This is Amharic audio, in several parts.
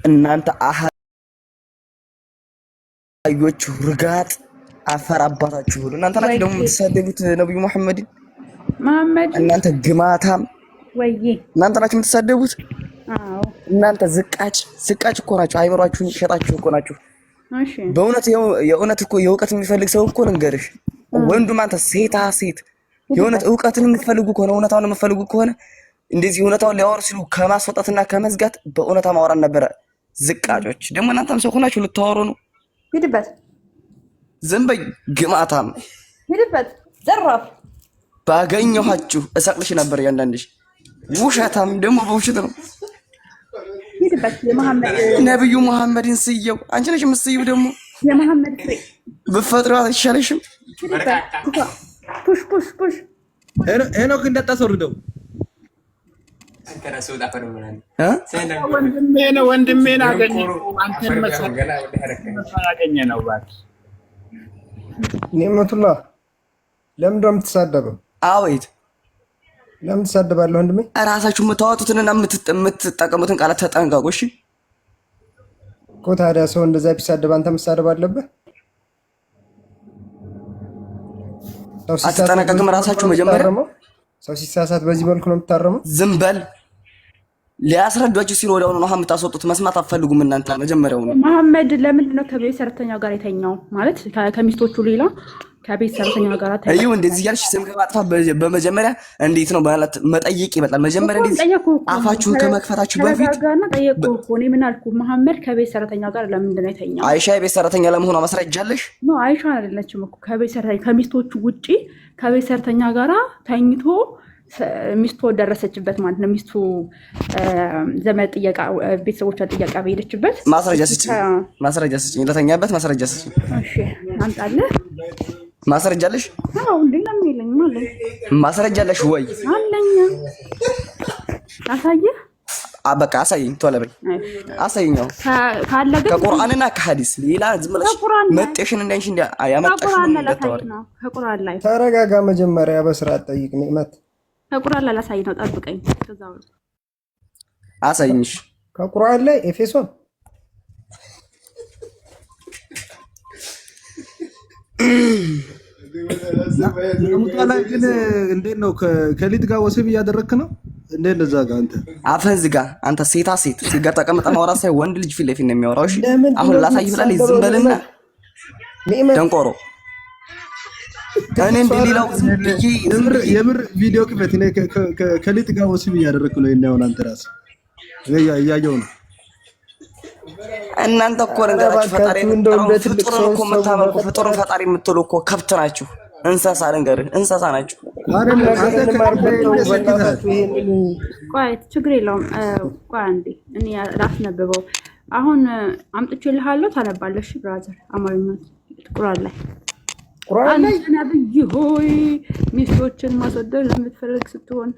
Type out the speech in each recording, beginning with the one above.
እናንተ አህዮች ርጋጥ አፈር አባታችሁ ሁሉ እናንተ ናችሁ ደግሞ የምትሳደቡት ነብዩ መሐመድን። መሐመድ እናንተ ግማታም ወይዬ እናንተ ናችሁ የምትሳደቡት። አዎ። እናንተ ዝቃጭ ዝቃጭ እኮ ናችሁ። አይምሯችሁን ሸጣችሁ እኮ ናችሁ። እሺ። በእውነት የእውነት እኮ የእውቀት የሚፈልግ ሰው እኮ ልንገርሽ፣ ወንዱም አንተ ሴታ ሴት የእውነት እውቀትን የምትፈልጉ ከሆነ፣ እውነታውን የምትፈልጉ ከሆነ፣ እንደዚህ እውነታውን ሊያወሩ ሲሉ ከማስወጣትና ከመዝጋት በእውነታ ማውራት ነበረ። ዝቃጮች ደግሞ እናንተም ሰው ሆናችሁ ልታወሩ ነው። ሂድበት። ዝም በይ ግማታም። ሂድበት ዘራፍ። ባገኘኋችሁ እሰቅልሽ ነበር። እያንዳንድሽ ውሸታም ደግሞ በውሸት ነው። ሂድበት የመሐመድ ነብዩ መሐመድን ስየው፣ አንቺ ነሽ የምትስይው ደግሞ። የመሐመድ ፍሬ። ብትፈጥሪው አይሻልሽም? ሂድበት፣ push push push። ሄኖክ እንዳታስወርደው። እ? ወንድሜ ነው፣ ወንድሜን አገኘ ነው። አንተን መሰል ያገኘ ነው እባክህ። ኒዕመቱላ፣ ለምንድን ነው የምትሳደበው? አቤት። ለምን ትሳደባለህ ወንድሜ? እራሳችሁ የምታወጡትንና የምትጠቀሙትን ቃላት ተጠንቀቁ። እሺ። እኮ ታዲያ ሰው እንደዛ ቢሳደብ አንተ መሳደብ አለብህ? ሰው ሲሳሳት አትጠነቀቅም? በዚህ መልኩ ራሳችሁ ነው መጀመሪያ የምታረመው? ሰው ሲሳሳት በዚህ መልኩ ነው የምታረመው? ዝም በል። ሊያስረዷችሁ ሲሉ ወዲያውኑ ነው የምታስወጡት። መስማት አትፈልጉም እናንተ መጀመሪያውኑ። መሐመድ ለምንድን ነው ከቤት ሰራተኛ ጋር የተኛው? ማለት ከሚስቶቹ ሌላ ከቤት ሰራተኛ ጋር ተኛ። እዩ፣ እንደዚህ እያልሽ ስም ከማጥፋት በመጀመሪያ እንዴት ነው ማለት መጠየቅ ይበልጣል። መጀመሪያ እንደዚህ ጠየኩህ እኮ። አፋችሁን ከመክፈታችሁ በፊት ተረጋጋና ጠየቅኩህ እኮ። እኔ ምን አልኩህ? መሐመድ ከቤት ሰራተኛ ጋር ለምንድን ነው የተኛው? አይሻ የቤት ሰራተኛ ለመሆኗ ማስረጃ አለሽ? No፣ አይሻ አይደለችም እኮ። ከቤት ሰራተኛ፣ ከሚስቶቹ ውጪ ከቤት ሰራተኛ ጋራ ተኝቶ ሚስቱ ደረሰችበት ማለት ነው። ሚስቱ ዘመድ ጥየቃ፣ ቤተሰቦቿን ጥየቃ በሄደችበት ማስረጃ ስጭኝ፣ ማስረጃ ስጭኝ፣ ለተኛበት ማስረጃ ስጭኝ። እሺ፣ አምጣልህ። ማስረጃ አለሽ? አዎ እንዴ፣ ለምን የለኝም? አለኝ። ማስረጃ አለሽ ወይ? አለኝ። አሳየህ። በቃ አሳይኝ፣ ቶሎ በይ አሳይኝ። አሁን ካለ ግን ከቁርአንና ከሐዲስ፣ ሌላ ዝም ብለሽ ከቁርአን ላይ መጤሽን እንዳንቺ እንደ ያመጣሽውን ከቁርአን ላይ እንዳታወሪ። ላሳይህ ነው። ከቁርአን ላይ። ተረጋጋ። መጀመሪያ በስርዓት ጠይቅ ኒዕመት። ከቁርአን ላይ ላሳይህ ነው። ጠብቀኝ። ከዛው አሳይኝሽ። ከቁርአን ላይ ኤፌሶን። ሙጣ ላይ ግን እንዴት ነው? ከሊት ጋር ወሲብ እያደረግክ ነው እንዴ? እንደዛ ጋር አንተ አፍህን ዝጋ አንተ ሴታ ሴት። ሴት ጋር ተቀምጠህ ማውራት ሳይሆን ወንድ ልጅ ፊት ለፊት ነው የሚያወራው። እሺ። ለምንድን አሁን ነው ላሳይህ ብላለች። ዝም የምትሳደበው? በልና ኒዕመት። ደንቆሮ፣ እኔ እንደሌላው ዝም ብዬ ዝም የምር ብዬ የምር ቪዲዮ ክፈት። እኔ ከሊት ጋር ወሲብ እያደረግክ ነው። ይሄን አሁን አንተ ራስህ እኔ እያየሁ ነው። እናንተ እኮ ልንገራችሁ፣ ፈጣሪ እባካችሁ እንደው እንደ የፈጠረውን ትልቅ ፍጡርን ሰው እኮ ሰው የምታመልኩ ፍጡርን በፈጠረ ፈጣሪ የምትሉ እኮ ከብት ናችሁ። እንስሳ፣ ልንገርህ፣ እንስሳ ናችሁ። አይደለም ነገር አንተ እንማርበት። ተው ከሊት ሰክተሃል። በእናታችሁ ይሄንን። ቆይ፣ ችግር የለውም። ቆይ አንዴ እኔ ላስነብበው። አሁን አምጥቼልሃለሁ፣ ታነባለሽ። Brother፣ አማርኛ ቁርአን ላይ። ቁርአን ላይ። አንተ ነብይ ሆይ፣ ሚስቶችን ማስወደድ የምትፈልግ ስትሆን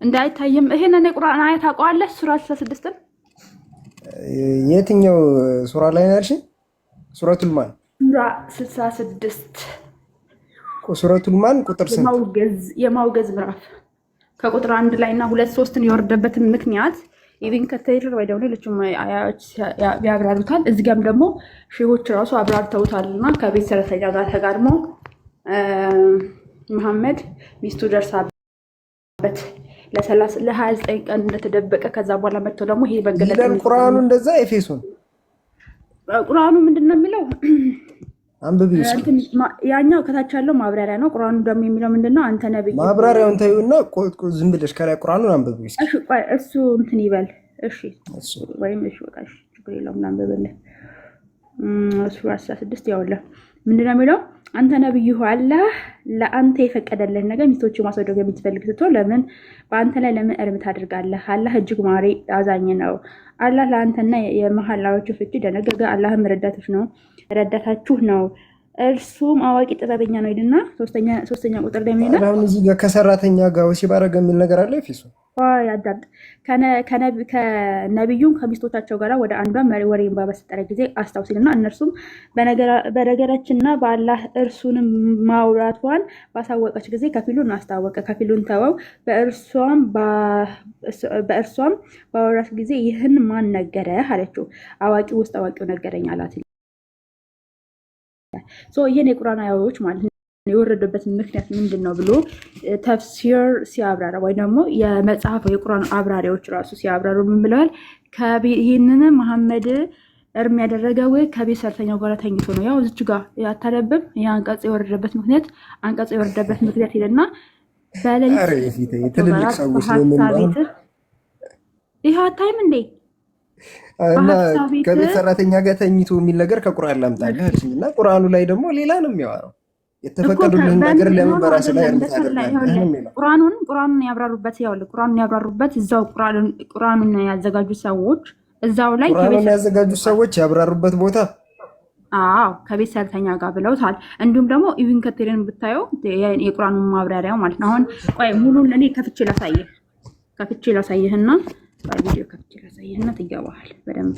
እንዳይታይም። ይሄንን የቁርአን አያ ታውቀዋለህ? ሱራ 66ን። የትኛው ሱራ ላይ ነው ያልሽኝ? ሱረቱል ማን? ሱራ 66። ሱረቱል ማን ቁጥር ስንት? የማውገዝ ምዕራፍ ከቁጥር 1 ላይ እና 2 3ን የወረደበትን ምክንያት ኢብን ከቲር ወይ ደግሞ ሌሎችም አያዎች ያብራሩታል። እዚህ ጋርም ደግሞ ሼሆች ራሱ አብራርተውታል። እና ከቤት ሰራተኛ ጋር ተጋድሞ መሐመድ ሚስቱ ደርሳበት ለ29 ቀን እንደተደበቀ፣ ከዛ በኋላ መጥቶ ደግሞ ይሄ መገለጥ ይላል ቁርአኑ እንደዛ? ኤፌሶን። ቁርአኑ ምንድን ነው የሚለው? አንብቢው እስኪ። እንትን ያኛው ከታች ያለው ማብራሪያ ነው። ቁርአኑ ደግሞ የሚለው ምንድን ነው? አንተ ነብይ ሆይ ማብራሪያውን ተይውና ዝም ብለሽ ከላይ ቁርአኑን አንብቢው እስኪ። እሺ ቆይ፣ እሱ እንትን ይበል። እሺ። እሱ ወይም እሺ በቃ እሺ፣ ችግር የለውም፣ ላንብብልህ። ሱራ 16 ያውልህ ምንድን ነው የሚለው? አንተ ነብይ ሆይ፣ አላህ ለአንተ የፈቀደልህን ነገር ሚስቶች ማስወደድ የምትፈልግ ስትሆን ለምን በአንተ ላይ ለምን እርም ታደርጋለህ? አላህ እጅግ ማሪ አዛኝ ነው። አላህ ለአንተና የመሐላዎቹ ፍቺ ደነገገ። አላህም ረዳታችሁ ነው። እርሱም አዋቂ ጥበበኛ ነው ይልና ሶስተኛ ቁጥር ላይ ምን ይላል? አሁን እዚህ ጋር ከሰራተኛ ጋር ወሲብ አደረገ የሚል ነገር አለ። ፊሱ ቆይ አዳምጥ። ከነቢዩም ከሚስቶቻቸው ጋር ወደ አንዷ ወሬን ባበሰጠረ ጊዜ አስታውሲልና እነርሱም በነገራችንና በአላህ እርሱንም ማውራቷን ባሳወቀች ጊዜ ከፊሉን አስታወቀ፣ ከፊሉን ተወው። በእርሷም ባወራት ጊዜ ይህን ማን ነገረህ አለችው። አዋቂ ውስጥ አዋቂው ነገረኝ አላት። ይህን የቁርአን አያዎች ማለት ነው የወረደበት ምክንያት ምንድን ነው ብሎ ተፍሲር ሲያብራራ ወይ ደግሞ የመጽሐፍ የቁርአን አብራሪዎች ራሱ ሲያብራሩ ምን ብለዋል? ይህንን መሐመድ እርም ያደረገው ከቤት ሰራተኛው ጋር ተኝቶ ነው። ያው እዚች ጋር አታነብም? ይህ አንቀጽ የወረደበት ምክንያት አንቀጽ የወረደበት ምክንያት ይልና በሌሊት ትልልቅ ሰዎች ቤት ይህ አታይም እንዴ? እና ከቤት ሰራተኛ ጋር ተኝቶ የሚል ነገር ከቁርአን ላምጣልህ አለችኝ። እና ቁርአኑ ላይ ደግሞ ሌላ ነው የሚያወራው። የተፈቀዱልህን ነገር ለምን በራስህ ላይ እርምት ታደርጋለህ? ቁርአኑን ያብራሩበት ያው ቁርአኑን ያብራሩበት እዛው ቁርአኑን ያዘጋጁ ሰዎች እዛው ላይ ቁርአኑን ያዘጋጁ ሰዎች ያብራሩበት ቦታ አዎ ከቤት ሰራተኛ ጋር ብለውታል። እንዲሁም ደግሞ ኢብን ከቲርን ብታየው የቁርአኑን ማብራሪያው ማለት ነው። አሁን ቆይ ሙሉን እኔ ከፍቼ ላሳየህና ቪዲዮ ከፍቼ ላሳየህና ትገባሃል በደንብ።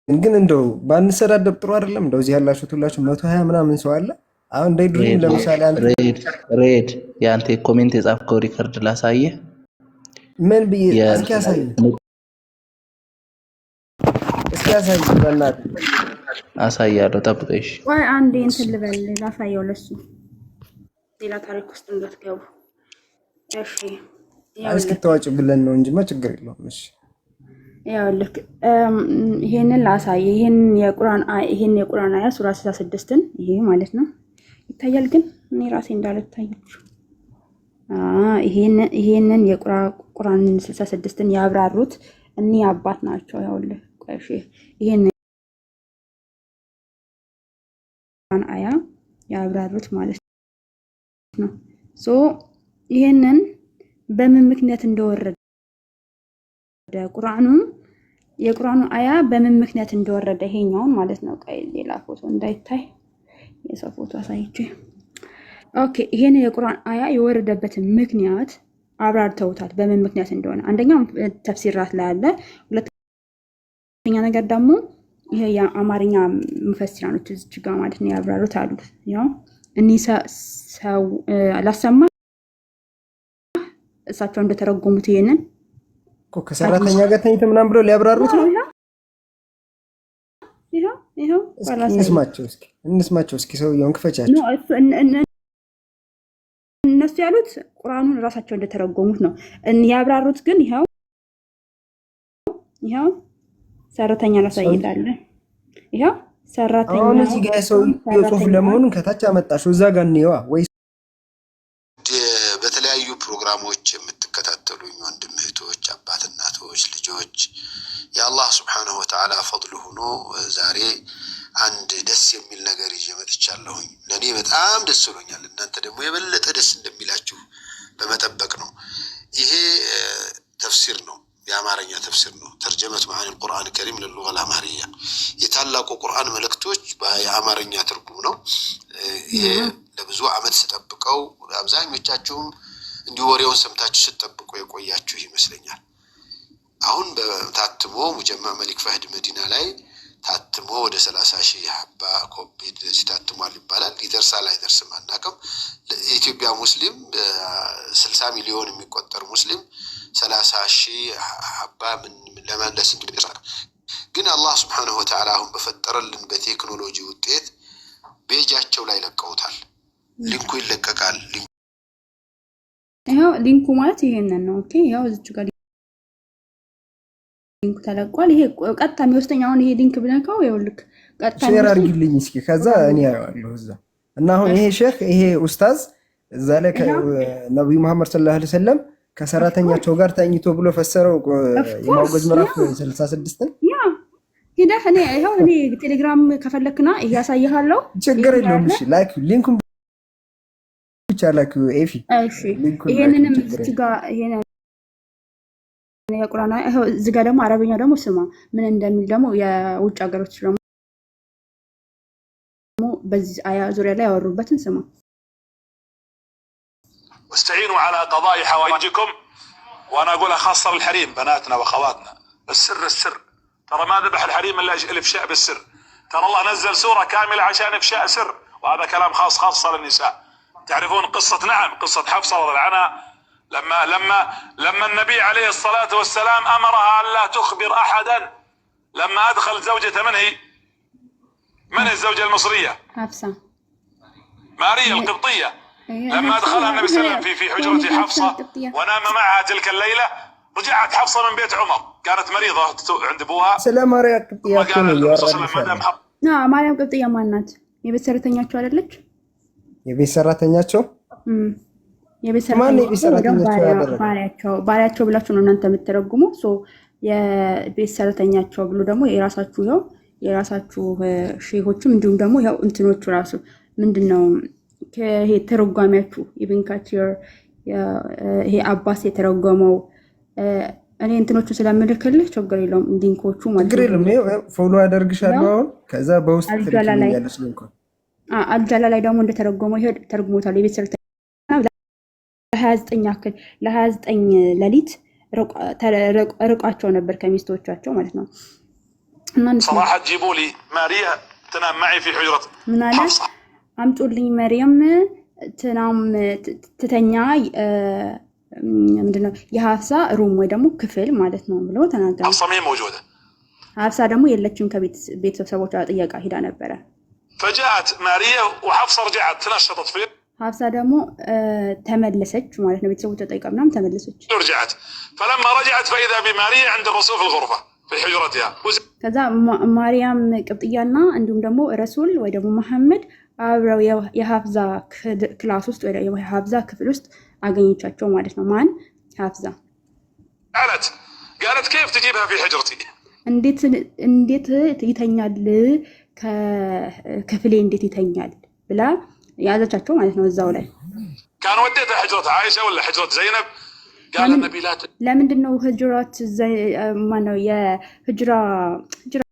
ግን እንደው ባንሰዳደብ ጥሩ አይደለም። እንደው እዚህ ያላችሁት ሁላችሁ 120 ምናምን ሰው አለ። አሁን እንደ ድሪም ለምሳሌ አንተ ሬድ የአንተ comment የጻፍከው record ላሳየህ። ምን ብዬ እስኪ ያሳይ፣ እስኪ ያሳይ፣ በእናትህ አሳያለሁ። ጠብቀሽ ቆይ አንዴ እንትን ልበል ላሳየው። ለሱ ሌላ ታሪክ ውስጥ እንዳትገቡ እሺ። እስክታዋጭ ብለን ነው እንጂማ ችግር የለውም። እሺ ይኸውልህ ይሄንን ላሳይ። ይሄን የቁርአን አያ ሱራ 66ን ይሄ ማለት ነው ይታያል፣ ግን እኔ ራሴ እንዳልታያችሁ ይሄንን የቁርአን 66ን ያብራሩት እኒህ አባት ናቸው። ይኸውልህ ቆይ እሺ፣ ይሄንን አያ ያብራሩት ማለት ነው። So ይሄንን በምን ምክንያት እንደወረደ ቁርአኑ የቁርአኑ አያ በምን ምክንያት እንደወረደ ይሄኛውን ማለት ነው። ቆይ ሌላ ፎቶ እንዳይታይ የሰው ፎቶ አሳይቼ። Okay፣ ይሄን የቁርአን አያ የወረደበትን ምክንያት አብራርተውታል፣ በምን ምክንያት እንደሆነ። አንደኛው ተፍሲራት ላይ አለ። ሁለተኛ ነገር ደግሞ ይሄ የአማርኛ ሙፈሲራኖች እዚች ጋር ማለት ነው ያብራሩት አሉ። ያው እኒህ ሰው ላሰማ እሳቸው እንደተረጎሙት ይሄንን ከሰራተኛ ጋር ተኝተ ምናምን ብለው ሊያብራሩት ነው። ይኸው እንስማቸው እስኪ እንስማቸው እስኪ ሰውየውን ክፈቻቸው። እነሱ ያሉት ቁርአኑን እራሳቸው እንደተረጎሙት ነው ያብራሩት። ግን ይኸው ይኸው ሰራተኛ ላሳይላለ ይኸው ሰራተኛ አሁን እዚህ ጋር የሰውየው ጽሑፍ ለመሆኑን ከታች አመጣሽው እዛ ጋር እንየዋ ወይ በተለያዩ ፕሮግራሞች የምትከታተሉኝ ወንድም እህቶች፣ አባት እናቶች፣ ልጆች የአላህ ስብሓነሁ ወተዓላ ፈድሉ ሆኖ ዛሬ አንድ ደስ የሚል ነገር ይዤ መጥቻለሁኝ። ለእኔ በጣም ደስ ብሎኛል። እናንተ ደግሞ የበለጠ ደስ እንደሚላችሁ በመጠበቅ ነው። ይሄ ተፍሲር ነው፣ የአማርኛ ተፍሲር ነው። ترجمة معاني القرآن الكريم للغة الأمهرية የታላቁ ቁርአን መልእክቶች የአማርኛ ትርጉም ነው። ይሄ ለብዙ ዓመት ስጠብቀው አብዛኞቻችሁም እንዲሁ ወሬውን ሰምታችሁ ስትጠብቁ የቆያችሁ ይመስለኛል። አሁን ታትሞ ሙጀማ መሊክ ፈህድ መዲና ላይ ታትሞ ወደ 30,000 ሀባ ኮፒ እንደዚህ ታትሟል ይባላል። ይደርሳል አይደርስም አናውቅም። የኢትዮጵያ ሙስሊም 60 ሚሊዮን የሚቆጠር ሙስሊም 30,000 ሀባ ለማን ለስንቱ ይደርሳል? ግን አላህ ስብሓነሁ ወተዓላ አሁን በፈጠረልን በቴክኖሎጂ ውጤት page ኣቸው ላይ ለቀውታል። Link ኡ ይለቀቃል። ይኸው link ኡ ማለት ይሄንን ነው። Okay፣ ያው እዚች ጋር link ኡ ተለቋል። ይሄ ቀጥታ የሚወስደኝ አሁን ይሄ link ብነካው ይኸውልህ ቀጥታ Share አድርጊልኝ እስኪ፣ ከዛ እኔ አየዋለሁ እዛ እና አሁን ይሄ ሼክ ይሄ ኡስታዝ እዛ ላይ ነቢዩ መሐመድ ሰለላሁ ዐለይሂ ወሰለም ከሰራተኛቸው ጋር ተኝቶ ብሎ ፈሰረው የማውገዝ ምዕራፍ 66ን። Yeah፣ ሂደህ እኔ ይኸው እኔ ቴሌግራም ከፈለክና ይሄ ያሳይሃለሁ። ችግር የለውም። እሺ like link ኡን ብቻ ብቻ ላኪው ኤፊ። እሺ። Link ኡን ላኪው። ይሄንንም ችግር እዚህ የለም። ጋር ይሄን የቁርአን ይኸው እዚህ ጋር ደግሞ አረበኛው ደግሞ ስማ ምን እንደሚል፣ ደግሞ የውጭ ሀገሮች ደግሞ በዚህ አያ ዙሪያ ላይ ያወሩበትን ስማ። واستعينوا على قضاء حوائجكم، وانا اقولها خاصه للحريم، بناتنا واخواتنا، السر السر، ترى ما ذبح الحريم الا الافشاء بالسر. ترى الله نزل سوره كامله عشان افشاء سر، وهذا كلام خاص خاصه للنساء. تعرفون قصه، نعم، قصه حفصه رضي الله عنها، لما النبي عليه الصلاه والسلام امرها ان لا تخبر احدا لما ادخل زوجته، من هي؟ من هي الزوجه المصريه؟ ሀፍሳ። ماريا القبطيه. لما ادخلها النبي صلى الله عليه وسلم في حجرة حفصه ونام معها تلك الليله، رجعت حفصه من بيت عمر، كانت مريضه عند ابوها. ስለ ማርያ ቅብጥያ እኮ وقال ነው النبي صلى الله عليه እያወራልሽ وسلم ما ያለው። دام حفصه ማርያም ቅብጥያ ማን ናት? የቤት ሰራተኛቸው አይደለች? የቤት ሰራተኛቸው? የቤት ማን የቤት ሰራተኛቸው ወይ ደግሞ ሰራተኛቸው ያደረገው? ባሪያቸው፣ ባሪያቸው ብላችሁ ነው እናንተ የምትተረጉሙ። So የቤት ሰራተኛቸው ብሎ ደግሞ የራሳችሁ ይኸው የራሳችሁ ሼሆችም እንዲሁም ደግሞ ያው እንትኖቹ ራሱ ምንድን ነው ይሄ ተረጓሚያችሁ ኢብን ካቲር፣ ይሄ አባስ የተረጎመው፣ እኔ እንትኖቹ ስለምልክልህ ችግር የለውም፣ link ኦቹ ማለት ችግር ነው። የለም። ይኸው follow አደርግሻለሁ አሁን። ከዛ በውስጥ አልጃላ ላይ ትልክልኛለሽ link ኡን። አልጃላ ላይ ደግሞ እንደተረጎመው ይሄ ተርጉሞታል። የቤት ሰራተኛ ለ29 ያክል ለ29 ሌሊት ርቋቸው ነበር ከሚስቶቻቸው ማለት ነው። እና እንስማ። صراحه جيبوا لي ماريا تنام معي في حجره ምን አለ? حفصه. አምጡልኝ መርየም ትናም ትተኛ ምንድነው የሀፍሳ room ወይ ደግሞ ክፍል ማለት ነው ብሎ ተናገረ። حفصه مين موجوده. ሀፍሳ ደግሞ የለችም፣ ከቤት ቤተሰቦቿ ጥየቃ ሂዳ ነበረ። فجاءت ماريا وحفصه رجعت تنشطت في ሀፍሳ ደግሞ ተመለሰች ማለት ነው። ቤተሰቦቿ ጠይቃ ምናምን ተመለሰች። رجعت، فلما رجعت فاذا بماريا عند الرسول في الغرفه في حجرتها. ከዛ ማርያም ቅብጥያና እንዲሁም ደግሞ ረሱል ወይ ደግሞ መሐመድ አብረው የሀፍዛ class ውስጥ ወይ የሀፍዛ ክፍል ውስጥ አገኘቻቸው ማለት ነው። ማን? ሀፍዛ። قالت قالت كيف تجيبها في حجرتي؟ እንዴት እንዴት ይተኛል፣ ከክፍሌ እንዴት ይተኛል ብላ ያዘቻቸው ማለት ነው እዛው ላይ። كان وديتها حجرة عائشة ولا حجرة زينب. قال النبي لا ለምንድን ነው ህጅራት ማነው የህጅራ ህጅራ